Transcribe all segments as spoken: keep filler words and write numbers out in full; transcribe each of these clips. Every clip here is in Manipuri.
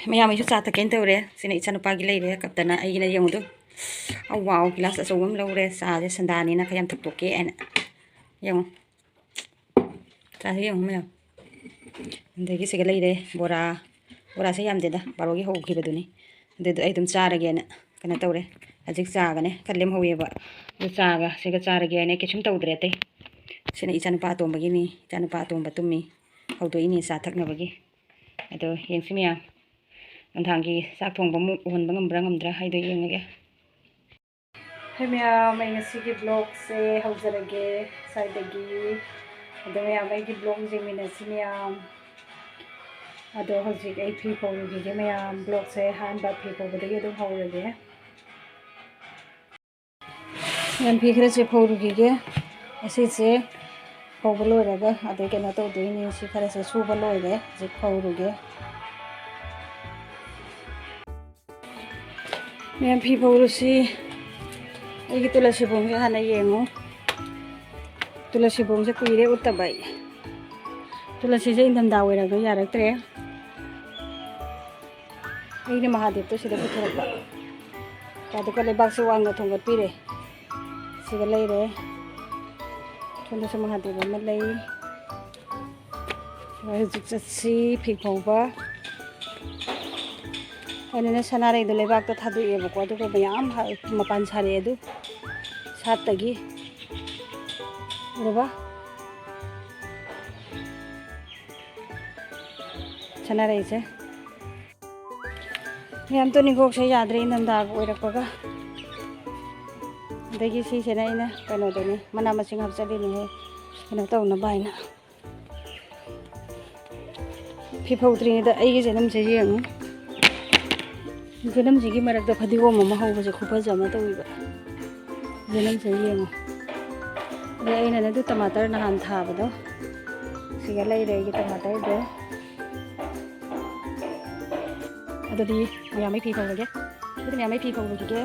ꯃꯌꯥꯝ ꯑꯩꯁꯨ ꯆꯥ ꯊꯛꯀꯦꯅ ꯇꯧꯔꯦ꯫ ꯁꯤꯅ ꯏꯆꯥꯅꯨꯄꯥꯒꯤ ꯂꯩꯔꯦ꯫ ꯀꯞꯇꯅ ꯑꯩꯒꯤꯅ ꯌꯦꯡꯉꯨꯗꯨ꯫ ꯑ, ꯋꯥꯎ, ꯒꯤꯂꯥꯁ ꯑꯆꯧꯕ ꯑꯃ ꯂꯧꯔꯦ꯫ ꯆꯥꯁꯦ ꯁꯟꯗꯥꯅꯤꯅ ꯈꯔ ꯌꯥꯝ ꯊꯛꯇꯣꯛꯀꯦ ꯍꯥꯏꯅ꯫ ꯌꯦꯡꯉꯨ꯫ ꯆꯥꯁꯦ ꯌꯦꯡꯉꯨ ꯃꯌꯥꯝ꯫ ꯑꯗꯒꯤ ꯁꯤꯒ ꯂꯩꯔꯦ ꯕꯣꯔꯥ꯫ ꯕꯣꯔꯥꯁꯦ ꯌꯥꯝꯗꯦꯗ, ꯕꯥꯔꯣꯒꯤ ꯍꯧꯈꯤꯕꯗꯨꯅꯤ꯫ ꯑꯗꯨꯗꯣ ꯑꯩ ꯑꯗꯨꯝ ꯆꯥꯔꯒꯦꯅ ꯀꯩꯅꯣ ꯇꯧꯔꯦ꯫ ꯍꯧꯖꯤꯛ ꯆꯥꯒꯅꯦ ꯈꯔ ꯂꯦꯝꯍꯧꯋꯦꯕ꯫ ꯑꯗꯨ ꯆꯥꯒ ꯁꯤꯒ ꯆꯥꯔꯒꯦ ꯍꯥꯏꯅ ꯀꯩꯁꯨꯝ ꯇꯧꯗ꯭ꯔꯦ ꯑꯇꯩ꯫ ꯁꯤꯅ ꯏꯆꯥꯅꯨꯄꯥ ꯑꯇꯣꯝꯕꯒꯤꯅꯤ꯫ ꯏꯆꯥꯅꯨꯄꯥ ꯑꯇꯣꯝꯕ ꯇꯨꯝꯃꯤ꯫ ꯍꯧꯗꯣꯛꯏꯅꯤ ꯆꯥ ꯊꯛꯅꯕꯒꯤ꯫ ꯑꯗꯣ ꯌꯦꯡꯁꯤ ꯃꯌꯥꯝ꯫ ꯅꯨꯡꯗꯥꯡꯒꯤ ꯆꯥꯛ ꯊꯣꯡꯕ ꯑꯃꯨꯛ ꯎꯍꯟꯕ ꯉꯝꯕ꯭ꯔꯥ ꯉꯝꯗ꯭ꯔꯥ ꯍꯥꯏꯗꯣ ꯌꯦꯡꯉꯒꯦ꯫ ꯍꯣꯏ ꯃꯌꯥꯝ, ꯑꯩ ꯉꯁꯤꯒꯤ vlogꯁꯦ ꯍꯧꯖꯔꯒꯦ ꯁ꯭ꯋꯥꯏꯗꯒꯤ꯫ ꯑꯗꯣ ꯃꯌꯥꯝ, ꯑꯩꯒꯤ vlog ꯌꯦꯡꯃꯤꯟꯅꯁꯤ ꯃꯌꯥꯝ꯫ ꯑꯗꯣ ꯍꯧꯖꯤꯛ ꯑꯩ ꯐꯤ ꯐꯧꯔꯨꯈꯤꯒꯦ ꯃꯌꯥꯝ꯫ Vlogꯁꯦ ꯑꯍꯥꯟꯕ ꯐꯤ ꯐꯧꯕꯗꯒꯤ ꯑꯗꯨꯝ ꯍꯧꯔꯒꯦ꯫ ꯃꯌꯥꯝ, ꯐꯤ ꯈꯔꯁꯦ ꯐꯧꯔꯨꯈꯤꯒꯦ꯫ ꯑꯁꯤꯁꯦ ꯐꯧꯕ ꯂꯣꯏꯔꯒ ꯑꯗꯩ ꯀꯩꯅꯣ ꯇꯧꯗꯣꯏꯅꯤ꯫ ꯁꯤ ꯈꯔꯁꯦ ꯁꯨꯕ ꯂꯣꯏꯔꯦ, ꯍꯧꯖꯤꯛ ꯐꯧꯔꯨꯒꯦ꯫ ꯃꯌꯥꯝ, ꯐꯤ ꯐꯧꯔꯨꯁꯤ꯫ ꯑꯩꯒꯤ ꯇꯨꯂꯁꯤꯕꯣꯡꯁꯦ ꯍꯥꯟꯅ ꯌꯦꯡꯉꯨ꯫ ꯇꯨꯂꯁꯤꯕꯣꯡꯁꯦ ꯀꯨꯏꯔꯦ ꯎꯠꯇꯕ ꯑꯩ꯫ ꯇꯨꯂꯁꯤꯁꯦ ꯏꯪꯊꯝꯊꯥ ꯑꯣꯏꯔꯒ ꯌꯥꯔꯛꯇ꯭ꯔꯦ꯫ ꯑꯩꯅ ꯃꯍꯥꯗꯦꯕꯇꯣ ꯁꯤꯗ ꯄꯨꯊꯣꯔꯛꯄ꯫ ꯑꯗꯨꯒ ꯂꯩꯕꯥꯛꯁꯦ ꯋꯥꯡꯅ ꯊꯣꯡꯒꯠꯄꯤꯔꯦ꯫ ꯁꯤꯒ ꯂꯩꯔꯦ꯫ ꯁꯣꯝꯗꯁꯨ ꯃꯍꯥꯗꯦꯕ ꯑꯃ ꯂꯩ꯫ ꯍꯧꯖꯤꯛ ꯆꯠꯁꯤ ꯐꯤ ꯐꯧꯕ꯫ ꯑꯩꯅꯅꯦ ꯁꯅꯥꯔꯩꯗꯣ ꯂꯩꯕꯥꯛꯇ ꯊꯥꯗꯣꯛꯑꯦꯕꯀꯣ, ꯑꯗꯨꯒ ꯃꯌꯥꯝ ꯍ-, ꯃꯄꯥꯟ ꯁꯥꯔꯛꯑꯦ ꯑꯗꯨ ꯁꯥꯠꯇꯒꯤ꯫ ꯎꯔꯕ? ꯁꯅꯥꯔꯩꯁꯦ꯫ ꯃꯌꯥꯝ, ꯇꯨꯅꯤꯡꯈꯣꯛꯁꯦ ꯌꯥꯗ꯭ꯔꯦ ꯏꯪꯊꯝꯊꯥꯒ ꯑꯣꯏꯔꯛꯄꯒ꯫ ꯑꯗꯒꯤ ꯁꯤꯁꯤꯅ ꯑꯩꯅ ꯀꯩꯅꯣꯗꯅꯤ, ꯃꯅꯥ ꯃꯁꯤꯡ ꯍꯥꯞꯆꯜꯂꯤꯅꯦꯍꯦ, ꯀꯩꯅꯣ ꯇꯧꯅꯕ ꯍꯥꯏꯅ꯫ ꯐꯤ ꯐꯧꯗ꯭ꯔꯤꯉꯩꯗ ꯑꯩꯒꯤ ꯆꯦꯅꯝꯁꯦ ꯌꯦꯡꯉꯨ꯫ ꯆꯦꯅꯝꯁꯤꯒꯤ ꯃꯔꯛꯇ ꯐꯗꯤꯒꯣꯝ ꯑꯃ ꯍꯧꯕꯁꯦ ꯈꯨꯐꯖ ꯑꯃ ꯇꯧꯋꯦꯕ꯫ ꯆꯦꯅꯝꯁꯦ ꯌꯦꯡꯉꯨ꯫ ꯑꯗꯩ ꯑꯩꯅꯅꯦ ꯑꯗꯨ ꯇꯃꯥꯇꯔ ꯅꯍꯥꯟ ꯊꯥꯕꯗꯣ ꯁꯤꯒ ꯂꯩꯔꯦ ꯑꯩꯒꯤ ꯇꯃꯥꯇꯔꯗꯣ꯫ ꯑꯗꯨꯗꯤ ꯃꯌꯥꯝ ꯑꯩ ꯐꯤ ꯐꯧꯔꯒꯦ꯫ ꯑꯗꯨꯗꯤ ꯃꯌꯥꯝ ꯑꯩ ꯐꯤ ꯐꯧꯔꯨꯈꯤꯒꯦ꯫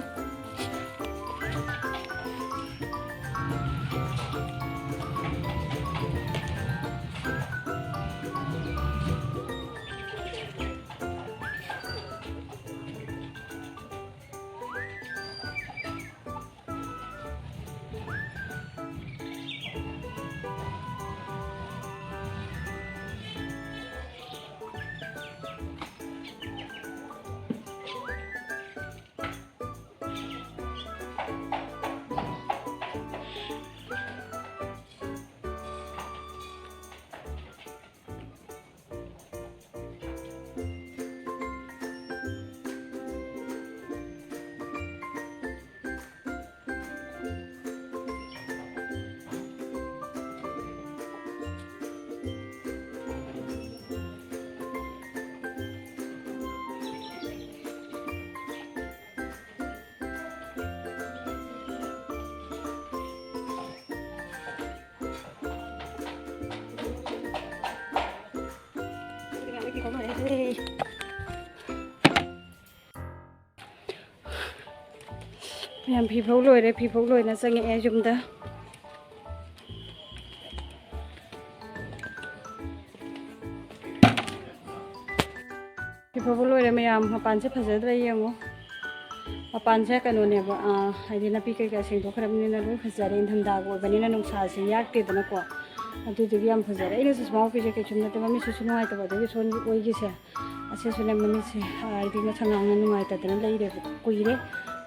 ꯐꯤ ꯐꯧ ꯂꯣꯏꯔꯦ꯫ ꯃꯌꯥꯝ ꯐꯤ ꯐꯧ ꯂꯣꯏꯔꯦ, ꯐꯤ ꯐꯧ ꯂꯣꯏꯅ ꯆꯪꯉꯛꯑꯦ ꯌꯨꯝꯗ꯫ ꯐꯤ ꯐꯧꯕ ꯂꯣꯏꯔꯦ ꯃꯌꯥꯝ, ꯃꯄꯥꯟꯁꯦ ꯐꯖꯗ꯭ꯔꯥ ꯌꯦꯡꯉꯣ꯫ ꯃꯄꯥꯟꯁꯦ ꯀꯩꯅꯣꯅꯦꯕ, ꯑꯥ, ꯍꯥꯏꯗꯤ ꯅꯥꯄꯤ ꯀꯩꯀꯥ ꯁꯦꯡꯗꯣꯛꯈ꯭ꯔꯕꯅꯤꯅ ꯂꯣꯏ ꯐꯖꯔꯦ꯫ ꯏꯪꯊꯝꯊꯥꯒ ꯑꯣꯏꯕꯅꯤꯅ ꯅꯨꯡꯁꯥꯁꯦ ꯌꯥꯛꯇꯦꯗꯅꯀꯣ, ꯑꯗꯨꯗꯨꯒꯤ ꯌꯥꯝ ꯐꯖꯔꯦ꯫ ꯑꯩꯅ ꯆꯁꯃꯥ ꯎꯞꯄꯤꯁꯦ ꯀꯩꯁꯨꯝ ꯅꯠꯇꯦ, ꯃꯃꯤꯠꯁꯤꯁꯨ ꯅꯨꯡꯉꯥꯏꯇꯕ, ꯑꯗꯨꯒꯤ ꯁꯣꯟ ꯑꯣꯏꯒꯤꯁꯦ꯫ ꯑꯁꯤꯁꯨꯅꯦ ꯃꯃꯤꯠꯁꯦ, ꯍꯥꯏꯗꯤ ꯃꯁꯥ ꯉꯥꯡꯅ ꯅꯨꯡꯉꯥꯏꯇꯗꯅ ꯂꯩꯔꯦꯕ, ꯀꯨꯏꯔꯦ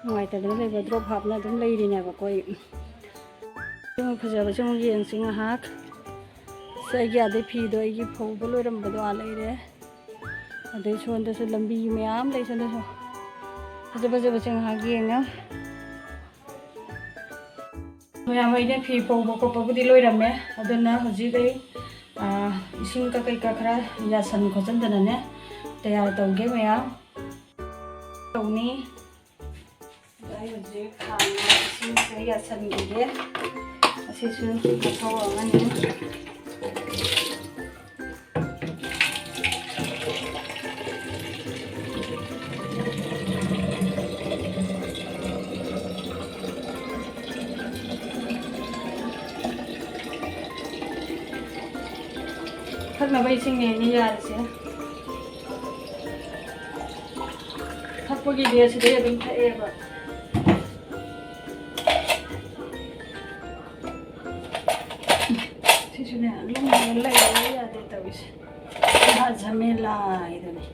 ꯅꯨꯡꯉꯥꯏꯇꯗꯅ ꯂꯩꯕ, ꯗ꯭ꯔꯣꯞ ꯍꯥꯞꯅ ꯑꯗꯨꯝ ꯂꯩꯔꯤꯅꯦꯕꯀꯣ ꯑꯩ꯫ ꯁꯤꯃ ꯐꯖꯕꯁꯦ ꯑꯃꯨꯛ ꯌꯦꯡꯁꯤ ꯉꯥꯏꯍꯥꯛ꯫ ꯑꯁ, ꯑꯩꯒꯤ ꯑꯥꯗꯩ ꯐꯤꯗꯣ ꯑꯩꯒꯤ ꯐꯧꯕ ꯂꯣꯏꯔꯝꯕꯗꯣ ꯑꯥ ꯂꯩꯔꯦ꯫ ꯑꯗꯩ ꯁꯣꯝꯗꯁꯨ ꯂꯝꯕꯤ ꯃꯌꯥꯝ ꯂꯩ, ꯁꯣꯝꯗꯁꯨ ꯐꯖ ꯐꯖꯕꯁꯦ ꯉꯥꯏꯍꯥꯛ ꯌꯦꯡꯉ꯫ ꯃꯌꯥꯝ ꯑꯩꯅ ꯐꯤ ꯐꯧꯕ ꯈꯣꯠꯄꯕꯨꯗꯤ ꯂꯣꯏꯔꯝꯃꯦ, ꯑꯗꯨꯅ ꯍꯧꯖꯤꯛ ꯑꯩ, ꯑꯥ, ꯏꯁꯤꯡ ꯀ ꯀꯩꯀꯥ ꯈꯔ ꯌꯥꯁꯟ ꯈꯣꯠꯆꯟꯗꯅꯅꯦ ꯇꯌꯥꯔꯤ ꯇꯧꯒꯦ ꯃꯌꯥꯝ꯫ ꯇꯧꯅꯤ꯫ ꯑꯗ ꯑꯩ ꯍꯧꯖꯤꯛ ꯈꯥꯡꯗ ꯏꯁꯤꯡꯁꯦ ꯌꯥꯁꯟꯈꯤꯒꯦ꯫ ꯑꯁꯤꯁꯨ ꯃꯊꯧ ꯑꯃꯅꯤ꯫ ꯊꯛꯅꯕ ꯏꯁꯤꯡꯅꯦ ꯑꯩꯅ ꯌꯥꯔꯤꯁꯦ꯫ ꯊꯛꯄꯒꯤꯗꯤ ꯑꯁꯤꯗꯩ ꯑꯗꯨꯝ ꯊꯛꯑꯦꯕ꯫ ꯁꯤꯁꯨꯅꯦ, ꯂꯨꯝꯃꯒ ꯂꯩꯔꯦ, ꯌꯥꯗꯦ ꯇꯧꯔꯤꯁꯦ꯫ ꯃꯍꯥ ꯖꯃꯦꯂꯥ ꯍꯥꯏꯗꯨꯅꯤ꯫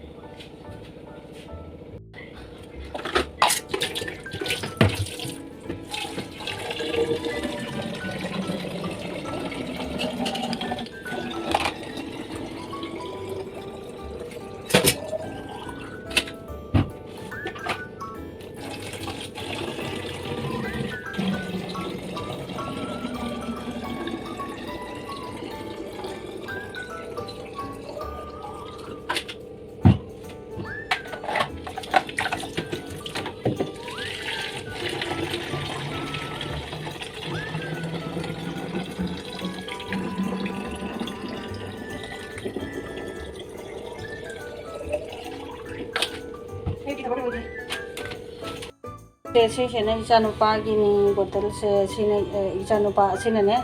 ꯁꯤꯁꯤꯅ ꯏꯆꯥꯅꯨꯄꯥꯒꯤꯅꯤ ꯕꯣꯇꯜꯁꯦ꯫ ꯁꯤꯅ, ꯑꯦ, ꯏꯆꯥꯅꯨꯄꯥ ꯑꯁꯤꯅꯅꯦ,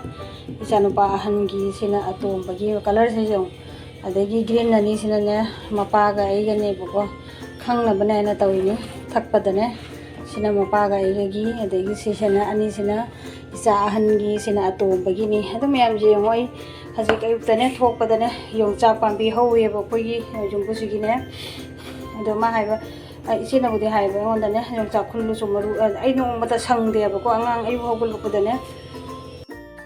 ꯏꯆꯥꯅꯨꯄꯥ ꯑꯍꯟꯒꯤ꯫ ꯁꯤꯅ ꯑꯇꯣꯝꯕꯒꯤ꯫ ꯀꯂꯔꯁꯦ ꯌꯦꯡꯉꯨ꯫ ꯑꯗꯒꯤ ꯒ꯭ꯔꯤꯟ ꯑꯅꯤꯁꯤꯅꯅꯦ ꯃꯄꯥꯒ ꯑꯩꯒꯅꯦꯕꯀꯣ, ꯈꯪꯅꯕꯅꯦ ꯍꯥꯏꯅ ꯇꯧꯔꯤꯅꯤ꯫ ꯊꯛꯄꯗꯅꯦ ꯁꯤꯅ ꯃꯄꯥꯒ ꯑꯩꯒꯒꯤ, ꯑꯗꯒꯤ ꯁꯤꯁꯤꯅ, ꯑꯅꯤꯁꯤꯅ ꯏꯆꯥ ꯑꯍꯟꯒꯤ, ꯁꯤꯅ ꯑꯇꯣꯝꯕꯒꯤꯅꯤ꯫ ꯑꯗꯨ ꯃꯌꯥꯝꯁꯦ ꯌꯦꯡꯉꯣ, ꯑꯩ ꯍꯧꯖꯤꯛ ꯑꯌꯨꯛꯇꯅꯦ ꯊꯣꯛꯄꯗꯅꯦ ꯌꯣꯡꯆꯥꯛ ꯄꯥꯝꯕꯤ ꯍꯧꯋꯦꯕ ꯑꯩꯈꯣꯏꯒꯤ ꯌꯨꯝꯕꯨꯁꯤꯒꯤꯅꯦ꯫ ꯑꯗꯣ ꯃꯥ ꯍꯥꯏꯕ, ꯑ, ꯏꯆꯦꯅꯕꯨꯗꯤ ꯍꯥꯏꯕ ꯑꯩꯉꯣꯟꯗꯅꯦ, "ꯌꯣꯡꯆꯥꯛ ꯈꯨꯜꯂꯨꯁꯨ ꯃꯔꯨ", ꯑ, ꯑꯩ ꯅꯣꯡꯃꯇ ꯁꯪꯗꯦꯕꯀꯣ꯫ ꯑꯉꯥꯡ ꯑꯌꯨꯛ ꯍꯧꯒꯠꯂꯛꯄꯗꯅꯦ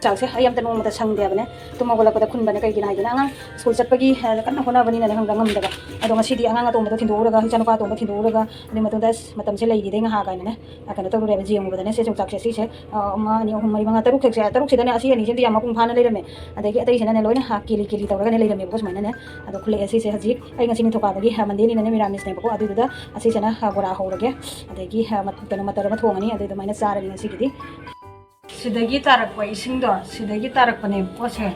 ꯆꯥꯛꯁꯦ ꯑꯩ ꯑꯝꯇ ꯅꯣꯡꯃꯇ ꯁꯪꯗꯦꯕꯅꯦ꯫ ꯇꯨꯝ ꯍꯧꯒꯠꯂꯛꯄꯗ ꯈꯨꯟꯕꯅꯦ꯫ ꯀꯩꯒꯤꯅꯣ ꯍꯥꯏꯗꯅ ꯑꯉꯥꯡ ꯁ꯭ꯀꯨꯜ ꯆꯠꯄꯒꯤ, ꯑ, ꯀꯟꯅ ꯍꯣꯠꯅꯕꯅꯤꯅꯅꯦ, ꯈꯪꯕ꯭ꯔꯥ, ꯉꯝꯗꯕ꯫ ꯑꯗꯣ ꯉꯁꯤꯗꯤ ꯑꯉꯥꯡ ꯑꯇꯣꯝꯕꯗꯣ ꯊꯤꯟꯗꯣꯛꯎꯔꯒ, ꯏꯆꯥꯅꯨꯄꯥ ꯑꯇꯣꯝꯕ ꯊꯤꯟꯗꯣꯛꯎꯔꯒ, ꯑꯗꯨꯒꯤ ꯃꯇꯨꯡꯗ ꯑꯁ, ꯃꯇꯝꯁꯦ ꯂꯩꯔꯤꯗꯩ ꯉꯥꯏꯍꯥꯛ ꯀꯥꯏꯅꯅꯦ, ꯑ, ꯀꯩꯅꯣ ꯇꯧꯔꯨꯔꯦꯕ, ꯌꯦꯡꯉꯨꯕꯗꯅꯦ, ꯁꯦ ꯌꯣꯡꯆꯥꯛꯁꯦ ꯁꯤꯁꯦ, ꯑ, ꯑꯃ, ꯑꯅꯤ, ꯑꯍꯨꯝ, ꯃꯔꯤ, ꯃꯉꯥ, ꯇꯔꯨꯛ ꯊꯛꯁꯦ, ꯇꯔꯨꯛꯁꯤꯗꯅꯦ ꯑꯁꯤ ꯑꯅꯤꯁꯤꯃꯗꯤ ꯌꯥꯝ ꯃꯄꯨꯡ ꯐꯥꯅ ꯂꯩꯔꯝꯃꯦ꯫ ꯑꯗꯒꯤ ꯑꯇꯩꯁꯤꯅꯅꯦ ꯂꯣꯏꯅ, ꯑ, ꯀꯦꯂꯤ ꯀꯦꯂꯤ ꯇꯧꯔꯒꯅꯦ ꯂꯩꯔꯝꯃꯦꯕꯀꯣ꯫ ꯁꯨꯃꯥꯏꯅꯅꯦ ꯑꯗꯣ ꯈꯨꯜꯂꯛꯑꯦ ꯁꯤꯁꯦ꯫ ꯍꯧꯖꯤꯛ ꯑꯩ ꯉꯁꯤ ꯅꯤꯡꯊꯧꯀꯥꯕꯒꯤ, ꯑ, ꯃꯟꯗꯦꯅꯤꯅꯅꯦ ꯃꯤꯔꯥꯃꯤꯁꯅꯦꯕꯀꯣ꯫ ꯑꯗꯨꯗꯨꯗ ꯑꯁꯤꯁꯤꯅ, ꯑ, ꯕꯣꯔꯥ ꯍꯧꯔꯒꯦ꯫ ꯑꯗꯒꯤ, ꯑ, ꯃꯠ-, ꯀꯩꯅꯣ, ꯃꯇꯔ ꯑꯃ ꯊꯣꯡꯉꯅꯤ꯫ ꯑꯗꯨ ꯑꯗꯨꯃꯥꯏꯅ ꯆꯥꯔꯅꯤ ꯉꯁꯤꯒꯤꯗꯤ꯫ ꯁꯤꯗꯒꯤ ꯇꯥꯔꯛꯄ ꯏꯁꯤꯡꯗꯣ, ꯁꯤꯗꯒꯤ ꯇꯥꯔꯛꯄꯅꯦꯕꯀꯣ ꯁꯦ꯫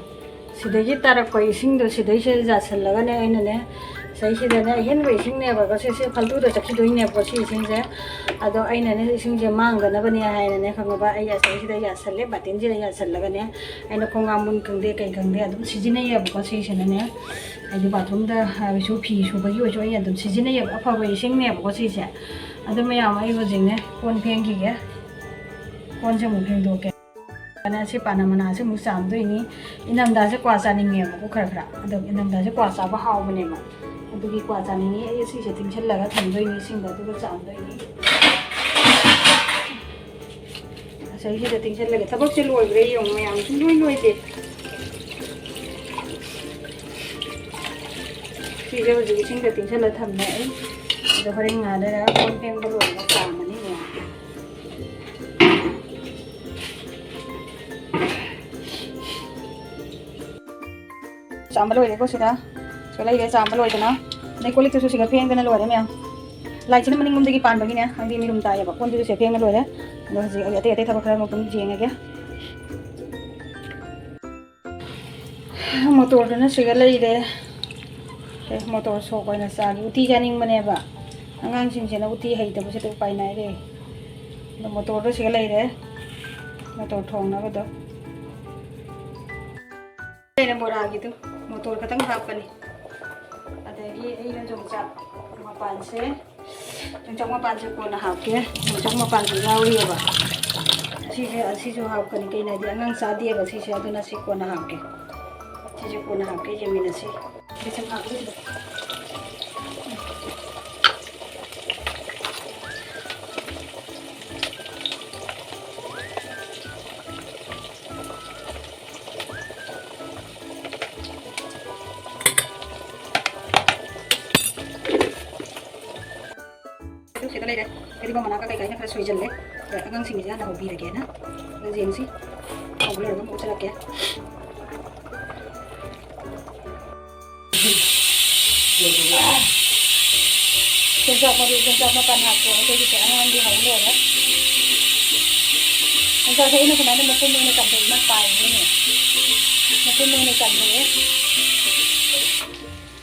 ꯁꯤꯗꯒꯤ ꯇꯥꯔꯛꯄ ꯏꯁꯤꯡꯗꯣ ꯁꯤꯗꯩꯁꯤꯗ ꯌꯥꯁꯜꯂꯒꯅꯦ ꯑꯩꯅꯅꯦ, ꯁꯤꯗꯩꯁꯤꯗꯅꯦ ꯑꯍꯦꯟꯕ ꯏꯁꯤꯡꯅꯦꯕꯀꯣ ꯁꯤ, ꯁꯤ ꯐꯥꯜꯇꯨꯗ ꯆꯠꯈꯤꯗꯣꯏꯅꯦꯕꯀꯣ ꯁꯤ ꯏꯁꯤꯡꯁꯦ꯫ ꯑꯗꯣ ꯑꯩꯅꯅꯦ ꯏꯁꯤꯡꯁꯦ ꯃꯥꯡꯗꯅꯕꯅꯦ ꯍꯥꯏꯅꯅꯦ, ꯈꯪꯉꯕ, ꯑꯩ ꯑꯁꯤꯗꯩꯁꯤꯗ ꯌꯥꯁꯜꯂꯦ, ꯕꯥꯇꯤꯟꯁꯤꯗ ꯌꯥꯁꯜꯂꯒꯅꯦ ꯑꯩꯅ ꯈꯣꯡ ꯍꯥꯝꯕꯨ ꯈꯪꯗꯦ ꯀꯩ ꯈꯪꯗꯦ ꯑꯗꯨꯝ ꯁꯤꯖꯤꯟꯅꯩꯌꯦꯕꯀꯣ ꯁꯤꯁꯤꯅꯅꯦ꯫ ꯍꯥꯏꯗꯤ ꯕꯥꯠꯔꯨꯝꯗ ꯑꯣꯏꯁꯨ, ꯐꯤ ꯁꯨꯕꯒꯤ ꯑꯣꯏꯁꯨ ꯑꯩ ꯑꯗꯨꯝ ꯁꯤꯖꯤꯟꯅꯩꯌꯦꯕ꯫ ꯑꯐꯕ ꯏꯁꯤꯡꯅꯦꯕꯀꯣ ꯁꯤꯁꯦ꯫ ꯑꯗꯨ ꯃꯌꯥꯝ ꯑꯩ ꯍꯧꯖꯤꯛꯅꯦ ꯀꯣꯟ ꯐꯦꯡꯈꯤꯒꯦ꯫ ꯀꯣꯟꯁꯦ ꯑꯃꯨꯛ ꯐꯦꯡꯗꯣꯛꯀꯦ꯫ ꯑꯗꯨꯅ ꯁꯤ ꯄꯥꯅ ꯃꯅꯥꯁꯦ ꯑꯃꯨꯛ ꯆꯥꯝꯗꯣꯏꯅꯤ꯫ ꯏꯪꯊꯝꯊꯥꯁꯦ ꯀ꯭ꯋꯥ ꯆꯥꯅꯤꯡꯉꯦꯕꯀꯣ ꯈꯔ ꯈꯔ꯫ ꯑꯗꯣ ꯏꯪꯊꯝꯊꯥꯁꯦ ꯀ꯭ꯋꯥ ꯆꯥꯕ ꯍꯥꯎꯕꯅꯦꯕ꯫ ꯑꯗꯨꯒꯤ ꯀ꯭ꯋꯥ ꯆꯥꯅꯤꯡꯉꯤ꯫ ꯑꯩ ꯁꯤꯁꯦ ꯇꯤꯡꯁꯤꯜꯂꯒ ꯊꯝꯗꯣꯏꯅꯤ ꯏꯁꯤꯡꯗ, ꯑꯗꯨꯒ ꯆꯥꯝꯗꯣꯏꯅꯤ꯫ ꯉꯁꯥꯏꯁꯤꯗ ꯇꯤꯡꯁꯤꯜꯂꯒꯦ꯫ ꯊꯕꯛꯁꯦ ꯂꯣꯏꯈ꯭ꯔꯦ ꯌꯦꯡꯉꯨ ꯃꯌꯥꯝ, ꯁꯨꯡꯂꯣꯏ ꯂꯣꯏꯗꯦ꯫ ꯁꯤꯁꯦ ꯍꯧꯖꯤꯛ ꯏꯁꯤꯡꯗ ꯇꯤꯡꯁꯤꯜꯂ ꯊꯝꯃꯦ ꯑꯩ꯫ ꯑꯗꯣ ꯍꯣꯔꯦꯟ ꯉꯥꯏꯍꯥꯛ ꯂꯩꯔꯒ ꯀꯣꯟ ꯐꯦꯡꯕ ꯂꯣꯏꯔꯒ ꯆꯥꯝꯃꯅꯤ ꯃꯌꯥꯝ꯫ ꯆꯥꯝꯕ ꯂꯣꯏꯔꯦꯀꯣ ꯁꯤꯗ꯫ ꯁꯤꯗ ꯂꯩꯔꯦ ꯆꯥꯝꯕ ꯂꯣꯏꯗꯅ꯫ ꯑꯗꯩ ꯀꯣꯜ ꯂꯤꯛꯇꯨꯁꯨ ꯁꯤꯗ ꯐꯦꯡꯗꯅ ꯂꯣꯏꯔꯦ ꯃꯌꯥꯝ꯫ ꯂꯥꯏꯠꯁꯤꯅ ꯃꯅꯤꯡꯂꯣꯝꯗꯒꯤ ꯄꯥꯟꯕꯒꯤꯅꯦ, ꯍꯥꯏꯗꯤ ꯃꯤꯔꯨꯝ ꯇꯥꯏꯌꯦꯕ꯫ ꯀꯣꯟꯗꯨꯁꯨ ꯁꯤꯗ ꯐꯦꯡꯉ ꯂꯣꯏꯔꯦ꯫ ꯑꯗꯣ ꯍꯧꯖꯤꯛ ꯑꯩ ꯑꯇꯩ ꯑꯇꯩ ꯊꯕꯛ ꯈꯔ ꯑꯃꯨꯛ ꯑꯗꯨꯝ ꯌꯦꯡꯉꯒꯦ꯫ ꯃꯣꯇꯣꯔꯗꯨꯅ ꯁꯤꯒ ꯂꯩꯔꯦ꯫ ꯑꯦ, ꯃꯣꯇꯣꯔ ꯁꯣꯛ ꯑꯣꯏꯅ ꯆꯥꯒꯦ꯫ ꯎꯇꯤ ꯆꯥꯅꯤꯡꯕꯅꯦꯕ꯫ ꯑꯉꯥꯡꯁꯤꯡꯁꯤꯅ ꯎꯇꯤ ꯍꯩꯇꯕꯁꯤꯗ ꯎꯄꯥꯏ ꯅꯥꯏꯔꯦ꯫ ꯃꯣꯇꯣꯔꯗꯣ ꯁꯤꯒ ꯂꯩꯔꯦ, ꯃꯣꯇꯣꯔ ꯊꯣꯡꯅꯕꯗꯣ꯫ ꯂꯩꯔꯦ ꯕꯣꯔꯥꯒꯤꯗꯣ, ꯃꯣꯇꯣꯔ ꯈꯛꯇꯪ ꯍꯥꯞꯄꯅꯤ꯫ ꯑꯗꯒꯤ ꯑꯩꯅ ꯌꯣꯡꯆꯥꯛ ꯃꯄꯥꯟꯁꯦ, ꯌꯣꯡꯆꯥꯛ ꯃꯄꯥꯟꯁꯦ ꯀꯣꯟꯅ ꯍꯥꯞꯀꯦ꯫ ꯌꯣꯡꯆꯥꯛ ꯃꯄꯥꯟꯁꯦ ꯌꯥꯎꯔꯤꯑꯕ꯫ ꯑꯁꯤꯁꯦ, ꯑꯁꯤꯁꯨ ꯍꯥꯞꯀꯅꯤ꯫ ꯀꯩꯅꯣ ꯍꯥꯏꯗꯤ ꯑꯉꯥꯡ ꯆꯥꯗꯦꯕ ꯁꯤꯁꯦ, ꯑꯗꯨꯅ ꯁꯤ ꯀꯣꯟꯅ ꯍꯥꯞꯀꯦ꯫ ꯁꯤꯁꯦ ꯀꯣꯟꯅ ꯍꯥꯞꯀꯦ, ꯌꯦꯡꯃꯤꯟꯅꯁꯤ꯫ ꯕꯦꯁꯟ ꯍꯥꯞꯄꯁꯤꯗ꯫ ꯑꯗꯨ ꯁꯤꯗ ꯂꯩꯔꯦ꯫ ꯐꯗꯤꯒꯣꯝ ꯃꯅꯥꯒ ꯀꯩꯀꯥ ꯑꯩꯅ ꯈꯔ ꯁꯣꯏꯖꯜꯂꯦ꯫ ꯑꯗ ꯑꯉꯥꯡꯁꯤꯡꯒꯤꯁꯦ ꯍꯥꯟꯅ ꯍꯧꯕꯤꯔꯒꯦꯅ꯫ ꯑꯗꯨ ꯌꯦꯡꯁꯤ꯫ ꯍꯧꯕ ꯂꯣꯏꯔꯒ ꯑꯃꯨꯛ ꯎꯠꯆꯔꯛꯀꯦ꯫ ꯌꯣꯡꯆꯥꯛ ꯃꯔꯨ, ꯌꯣꯡꯆꯥꯛ ꯃꯄꯥꯟ ꯍꯥꯞꯄꯣ꯫ ꯑꯩꯈꯣꯏꯒꯤꯁꯦ ꯑꯉꯥꯡꯒꯤ ꯍꯧ ꯂꯣꯏꯔꯦ꯫ ꯌꯣꯡꯆꯥꯛꯁꯦ ꯑꯩꯅ ꯁꯨꯃꯥꯏꯅ ꯃꯄꯨꯝ ꯑꯣꯏꯅ ꯆꯥꯝꯊꯣꯛꯏ, ꯃꯥ ꯄꯥꯏꯕꯅꯤꯅꯦ꯫ ꯃꯄꯨꯝ ꯑꯣꯏꯅ ꯆꯥꯝꯊꯣꯛꯑꯦ꯫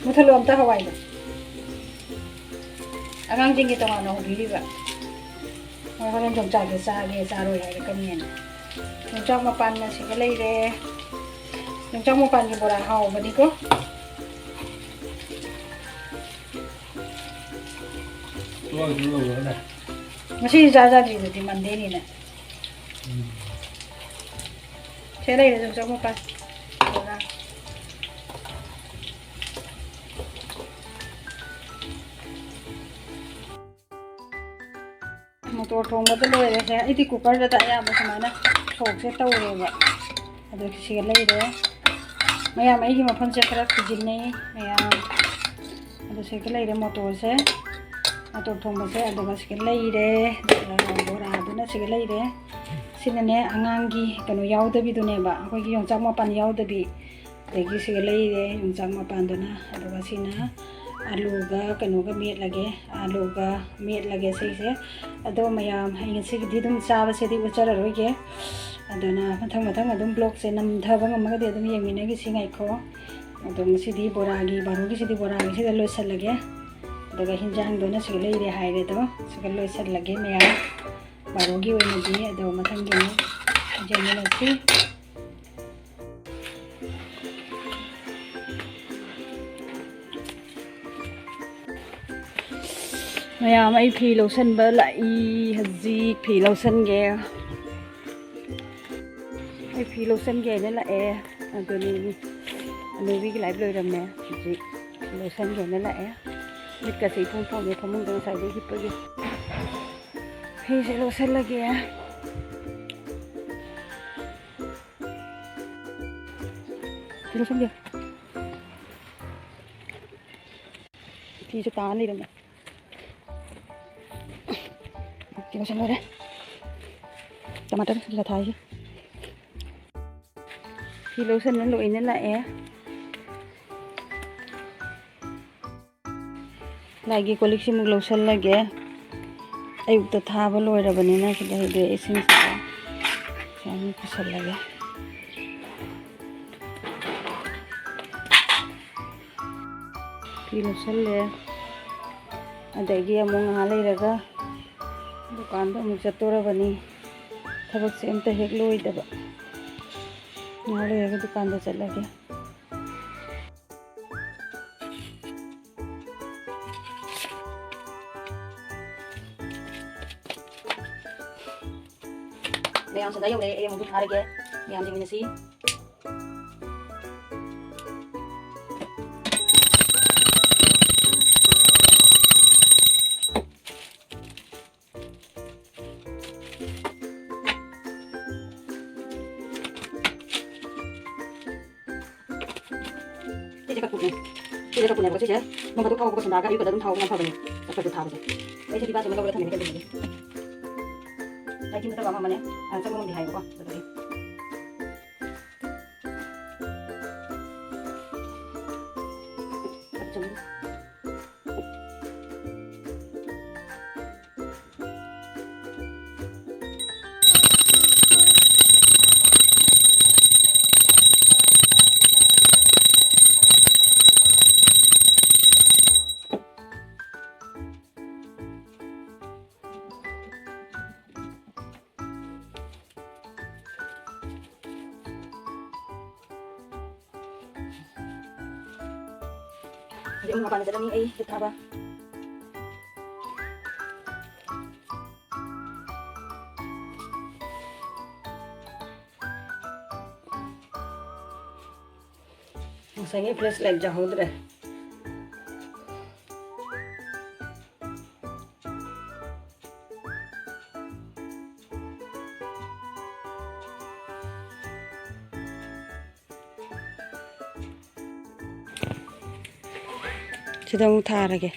ꯃꯨꯊꯠꯂꯣ ꯑꯝꯇ ꯍꯋꯥꯏꯗꯣ꯫ ꯑꯉꯥꯡꯁꯤꯡꯒꯤ ꯇꯣꯉꯥꯟꯅ ꯍꯧꯕꯤꯔꯤꯕ꯫ ꯃꯣꯏ ꯍꯣꯔꯦꯟ ꯌꯣꯡꯆꯥꯛꯁꯦ ꯆꯥꯒꯦ ꯆꯥꯔꯣꯏ ꯍꯥꯏꯔꯛꯀꯅꯤꯅ꯫ ꯌꯣꯡꯆꯥꯛ ꯃꯄꯥꯟꯅ ꯁꯤꯒ ꯂꯩꯔꯦ꯫ ꯌꯣꯡꯆꯥꯛ ꯃꯄꯥꯟꯒꯤ ꯕꯣꯔꯥ ꯍꯥꯎꯕꯅꯤꯀꯣ꯫ ꯉꯁꯤ ꯏꯆꯥ ꯆꯥꯗ꯭ꯔꯤꯗꯨꯗꯤ ꯃꯟꯗꯦꯅꯤꯅ꯫ ꯁꯦ ꯂꯩꯔꯦ ꯌꯣꯡꯆꯥꯛ ꯃꯄꯥꯟ ꯕꯣꯔꯥ꯫ ꯃꯣꯇꯣꯔ ꯊꯣꯡꯕꯗ ꯂꯣꯏꯔꯦꯁꯦ꯫ ꯑꯩꯗꯤ ꯀꯨꯀꯔꯗ ꯑꯌꯥꯝꯕ ꯁꯨꯃꯥꯏꯅ ꯁꯣꯛꯁꯦ ꯇꯧꯔꯦꯕ꯫ ꯑꯗꯣ ꯁꯤꯒ ꯂꯩꯔꯦ꯫ ꯃꯌꯥꯝ ꯑꯩꯒꯤ ꯃꯐꯝꯁꯦ ꯈꯔ ꯈꯨꯖꯤꯟꯅꯩ ꯃꯌꯥꯝ꯫ ꯑꯗꯣ ꯁꯤꯒ ꯂꯩꯔꯦ ꯃꯣꯇꯣꯔꯁꯦ, ꯃꯣꯇꯣꯔ ꯊꯣꯡꯕꯁꯦ꯫ ꯑꯗꯨꯒ ꯁꯤꯒ ꯂꯩꯔꯦ ꯕꯣꯔꯥꯗꯨꯅ, ꯁꯤꯒ ꯂꯩꯔꯦ꯫ ꯁꯤꯅꯅꯦ ꯑꯉꯥꯡꯒꯤ ꯀꯩꯅꯣ ꯌꯥꯎꯗꯕꯤꯗꯨꯅꯦꯕ, ꯑꯩꯈꯣꯏꯒꯤ ꯌꯣꯡꯆꯥꯛ ꯃꯄꯥꯟ ꯌꯥꯎꯗꯕꯤ꯫ ꯑꯗꯒꯤ ꯁꯤꯒ ꯂꯩꯔꯦ ꯌꯣꯡꯆꯥꯛ ꯃꯄꯥꯟꯗꯨꯅ꯫ ꯑꯗꯨꯒ ꯁꯤꯅ ꯑꯂꯨꯒ ꯀꯩꯅꯣꯒ ꯃꯦꯠꯂꯒꯦ, ꯑꯂꯨꯒ ꯃꯦꯠꯂꯒꯦ ꯁꯤꯁꯦ꯫ ꯑꯗꯣ ꯃꯌꯥꯝ, ꯑꯩ ꯉꯁꯤꯒꯤꯗꯤ ꯑꯗꯨꯝ ꯆꯥꯕꯁꯤꯗꯤ ꯎꯠꯆꯔꯔꯣꯏꯒꯦ꯫ ꯑꯗꯨꯅ ꯃꯊꯪ ꯃꯊꯪ ꯑꯗꯨꯝ ꯕ꯭ꯂꯣꯛꯁꯦ ꯅꯝꯊꯕ ꯉꯝꯃꯒꯗꯤ ꯑꯗꯨꯝ ꯌꯦꯡꯃꯤꯟꯅꯈꯤꯁꯤ꯫ ꯉꯥꯏꯈꯣ꯫ ꯑꯗꯣ ꯉꯁꯤꯗꯤ ꯕꯣꯔꯥꯒꯤ, ꯕꯥꯔꯣꯒꯤꯁꯤꯗꯤ ꯕꯣꯔꯥꯒꯤꯁꯤꯗ ꯂꯣꯏꯁꯤꯜꯂꯒꯦ꯫ ꯑꯗꯨꯒ ꯍꯤꯟꯖꯥꯡꯗꯨꯅ ꯁꯤꯒ ꯂꯩꯔꯦ ꯍꯥꯏꯔꯦ꯫ ꯑꯗꯣ ꯁꯤꯒ ꯂꯣꯏꯁꯤꯜꯂꯒꯦ ꯃꯌꯥꯝ꯫ ꯕꯥꯔꯣꯒꯤ ꯑꯣꯏꯅꯗꯤ ꯑꯗꯣ ꯃꯊꯪꯒꯤ ꯑꯃꯨꯛ ꯌꯦꯡꯃꯤꯟꯅꯁꯤ꯫ ꯃꯌꯥꯝ, ꯑꯩ ꯐꯤ ꯂꯧꯁꯟꯕ ꯂꯥꯛꯏ꯫ ꯍꯧꯖꯤꯛ ꯐꯤ ꯂꯧꯁꯟꯒꯦ꯫ ꯑꯩ ꯐꯤ ꯂꯧꯁꯟꯒꯦ ꯍꯥꯏꯅ ꯂꯥꯛꯑꯦ꯫ ꯑꯗꯨꯅꯤ, ꯑꯅꯨꯕꯤꯒꯤ ꯂꯥꯏꯔꯤꯛ ꯂꯣꯏꯔꯝꯃꯦ꯫ ꯍꯧꯖꯤꯛ ꯐꯤ ꯂꯧꯁꯟꯒꯦ ꯍꯥꯏꯅ ꯂꯥꯛꯑꯦ꯫ ꯃꯤꯠꯀꯁꯦ ꯏꯄꯣꯝ ꯄꯣꯝꯉꯦ ꯐꯃꯨꯡꯗ ꯉꯁꯥꯏꯗꯩ ꯍꯤꯞꯄꯒꯤ꯫ ꯐꯤꯁꯦ ꯂꯧꯁꯜꯂꯒꯦ꯫ ꯐꯤ ꯂꯧꯁꯜꯂꯒꯦ꯫ ꯐꯤꯁꯦ ꯇꯥ ꯂꯩꯔꯝꯃꯦ꯫ ꯐꯤ ꯂꯧꯁꯜꯂꯨꯔꯦ꯫ ꯇꯃꯥꯇꯔ ꯁꯤꯗ ꯊꯥꯏꯁꯦ꯫ ꯐꯤ ꯂꯧꯁꯟꯕ ꯂꯣꯏꯅ ꯂꯥꯛꯑꯦ꯫ ꯂꯥꯏꯒꯤ ꯀꯣꯜ ꯂꯤꯛꯁꯤꯃꯨꯛ ꯂꯧꯁꯜꯂꯒꯦ꯫ ꯑꯌꯨꯛꯇ ꯊꯥꯕ ꯂꯣꯏꯔꯕꯅꯤꯅ ꯁꯤꯗ ꯍꯩꯗꯣꯛꯑꯦ ꯏꯁꯤꯡꯁꯤꯗ꯫ ꯁꯨꯃꯥꯏꯅ ꯄꯨꯁꯜꯂꯒꯦ꯫ ꯐꯤ ꯂꯧꯁꯜꯂꯦ꯫ ꯑꯗꯒꯤ ꯑꯃꯨꯛ ꯉꯥꯏꯍꯥꯛ ꯂꯩꯔꯒ ꯗꯨꯀꯥꯟꯗ ꯑꯃꯨꯛ ꯆꯠꯇꯣꯔꯕꯅꯤ꯫ ꯊꯕꯛꯁꯦ ꯑꯝꯇ ꯍꯦꯛ ꯂꯣꯏꯗꯕ꯫ ꯉꯥꯏꯍꯥꯛ ꯂꯩꯔꯒ ꯗꯨꯀꯥꯟꯗ ꯆꯠꯂꯒꯦ꯫ ꯃꯌꯥꯝ ꯁꯤꯗ ꯌꯧꯔꯦ, ꯑꯩ ꯑꯃꯨꯛ ꯊꯥꯔꯒꯦ, ꯃꯌꯥꯝ ꯌꯦꯡꯃꯤꯟꯅꯁꯤ꯫ ꯁꯤꯁꯦ ꯀꯠꯄꯨꯅꯦ꯫ ꯁꯤꯁꯦ ꯀꯠꯄꯨꯅꯦꯕꯀꯣ꯫ ꯁꯤꯁꯦ ꯅꯣꯡ ꯐꯥꯗꯣꯛ ꯊꯥꯎ ꯍꯧꯕꯒ ꯁꯦꯟꯗꯥꯒ ꯑꯌꯨꯛꯀꯗ ꯑꯗꯨꯝ ꯊꯥꯎ ꯌꯥꯝ ꯐꯕꯅꯦ꯫ ꯀꯠꯄꯁꯨ ꯊꯥꯕꯁꯦ꯫ ꯑꯩ ꯁꯤ ꯄꯤꯕꯥꯁꯦ ꯑꯃ ꯂꯧꯔꯒ ꯊꯝꯃꯦ ꯀꯩꯅꯣ꯫ ꯑꯩ ꯊꯤꯡ ꯅꯠꯇꯕ ꯑꯃ ꯑꯃꯅꯦ꯫ ꯑ, ꯆꯪꯕ ꯉꯝꯗꯦ ꯍꯥꯏꯌꯦꯕꯀꯣ꯫ ꯑꯗꯨꯗꯤ꯫ ꯍꯧꯖꯤꯛ ꯑꯃꯨꯛ ꯃꯄꯥꯟꯗ ꯆꯠꯂꯅꯤ ꯑꯩ ꯙꯨꯞ ꯊꯥꯕ꯫ ꯉꯁꯥꯏꯒꯤ flashlight ꯌꯥꯍꯧꯗ꯭ꯔꯦ꯫ ꯁꯤꯗ ꯑꯃꯨꯛ ꯊꯥꯔꯒꯦ꯫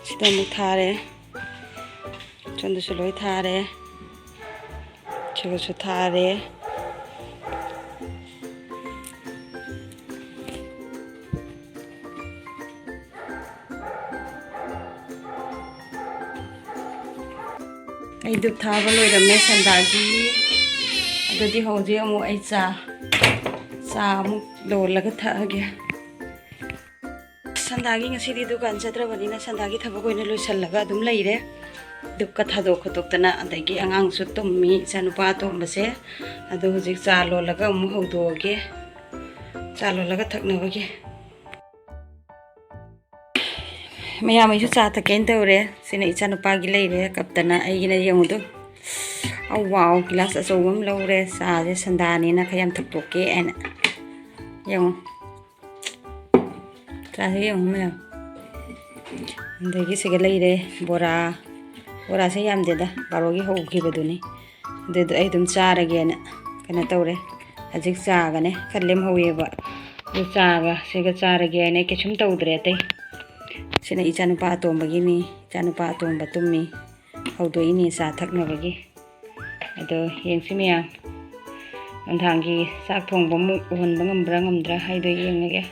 ꯁꯤꯗ ꯑꯃꯨꯛ ꯊꯥꯔꯦ꯫ ꯁꯣꯝꯗꯁꯨ ꯂꯣꯏ ꯊꯥꯔꯦ꯫ ꯁꯤꯒꯁꯨ ꯊꯥꯔꯦ꯫ ꯑꯩ ꯙꯨꯞ ꯊꯥꯕ ꯂꯣꯏꯔꯝꯃꯦ ꯁꯟꯗꯥꯒꯤ꯫ ꯑꯗꯨꯗꯤ ꯍꯧꯖꯤꯛ ꯑꯃꯨꯛ ꯑꯩ ꯆꯥ, ꯆꯥ ꯑꯃꯨꯛ ꯂꯣꯜꯂꯒ ꯊꯛꯑꯒꯦ꯫ ꯁꯟꯗꯥꯒꯤ ꯉꯁꯤꯗꯤ ꯗꯨꯀꯥꯟ ꯆꯠꯇ꯭ꯔꯕꯅꯤꯅ ꯁꯟꯗꯥꯒꯤ ꯊꯕꯛ ꯑꯣꯏꯅ ꯂꯣꯏꯁꯤꯜꯂꯒ ꯑꯗꯨꯝ ꯂꯩꯔꯦ꯫ ꯙꯨꯞꯀ ꯊꯥꯗꯣꯛ ꯈꯣꯠꯇꯣꯛꯇꯅ, ꯑꯗꯒꯤ ꯑꯉꯥꯡꯁꯨ ꯇꯨꯝꯃꯤ, ꯏꯆꯥꯅꯨꯄꯥ ꯑꯇꯣꯝꯕꯁꯦ꯫ ꯑꯗꯣ ꯍꯧꯖꯤꯛ ꯆꯥ ꯂꯣꯜꯂꯒ ꯑꯃꯨꯛ ꯍꯧꯗꯣꯛꯑꯒꯦ, ꯆꯥ ꯂꯣꯜꯂꯒ ꯊꯛꯅꯕꯒꯤ꯫ ꯃꯌꯥꯝ ꯑꯩꯁꯨ ꯆꯥ ꯊꯛꯀꯦꯅ ꯇꯧꯔꯦ꯫ ꯁꯤꯅ ꯏꯆꯥꯅꯨꯄꯥꯒꯤ ꯂꯩꯔꯦ ꯀꯞꯇꯅ, ꯑꯩꯒꯤꯅ ꯌꯦꯡꯉꯨꯗꯨ꯫ ꯑꯧ, ꯋꯥꯎ, ꯒꯤꯂꯥꯁ ꯑꯆꯧꯕ ꯑꯃ ꯂꯧꯔꯦ꯫ ꯆꯥꯁꯦ ꯁꯟꯗꯥꯅꯤꯅ ꯈꯔ ꯌꯥꯝ ꯊꯛꯇꯣꯛꯀꯦ ꯍꯥꯏꯅ꯫ ꯌꯦꯡꯉꯨ꯫ ꯆꯥꯁꯦ ꯌꯦꯡꯉꯨ ꯃꯌꯥꯝ꯫ ꯑꯗꯒꯤ ꯁꯤꯒ ꯂꯩꯔꯦ ꯕꯣꯔꯥ꯫ ꯕꯣꯔꯥꯁꯦ ꯌꯥꯝꯗꯦꯗ, ꯕꯥꯔꯣꯒꯤ ꯍꯧꯈꯤꯕꯗꯨꯅꯤ꯫ ꯑꯗꯨꯗꯣ ꯑꯩ ꯑꯗꯨꯝ ꯆꯥꯔꯒꯦꯅ ꯀꯩꯅꯣ ꯇꯧꯔꯦ꯫ ꯍꯧꯖꯤꯛ ꯆꯥꯒꯅꯦ ꯈꯔ ꯂꯦꯝꯍꯧꯋꯦꯕ꯫ ꯑꯗꯨ ꯆꯥꯒ ꯁꯤꯒ ꯆꯥꯔꯒꯦ ꯍꯥꯏꯅ ꯑꯩ ꯀꯩꯁꯨꯝ ꯇꯧꯗ꯭ꯔꯦ ꯑꯇꯩ꯫ ꯁꯤꯅ ꯏꯆꯥꯅꯨꯄꯥ ꯑꯇꯣꯝꯕꯒꯤꯅꯤ꯫ ꯏꯆꯥꯅꯨꯄꯥ ꯑꯇꯣꯝꯕ ꯇꯨꯝꯃꯤ꯫ ꯍꯧꯗꯣꯛꯏꯅꯤ ꯆꯥ ꯊꯛꯅꯕꯒꯤ꯫ ꯑꯗꯣ ꯌꯦꯡꯁꯤ ꯃꯌꯥꯝ꯫ ꯅꯨꯡꯗꯥꯡꯒꯤ ꯆꯥꯛ ꯊꯣꯡꯕ ꯑꯃꯨꯛ ꯎꯍꯟꯕ ꯉꯝꯕ꯭ꯔꯥ ꯉꯝꯗ꯭ꯔꯥ ꯍꯥꯏꯗꯣ ꯌꯦꯡꯉꯒꯦ꯫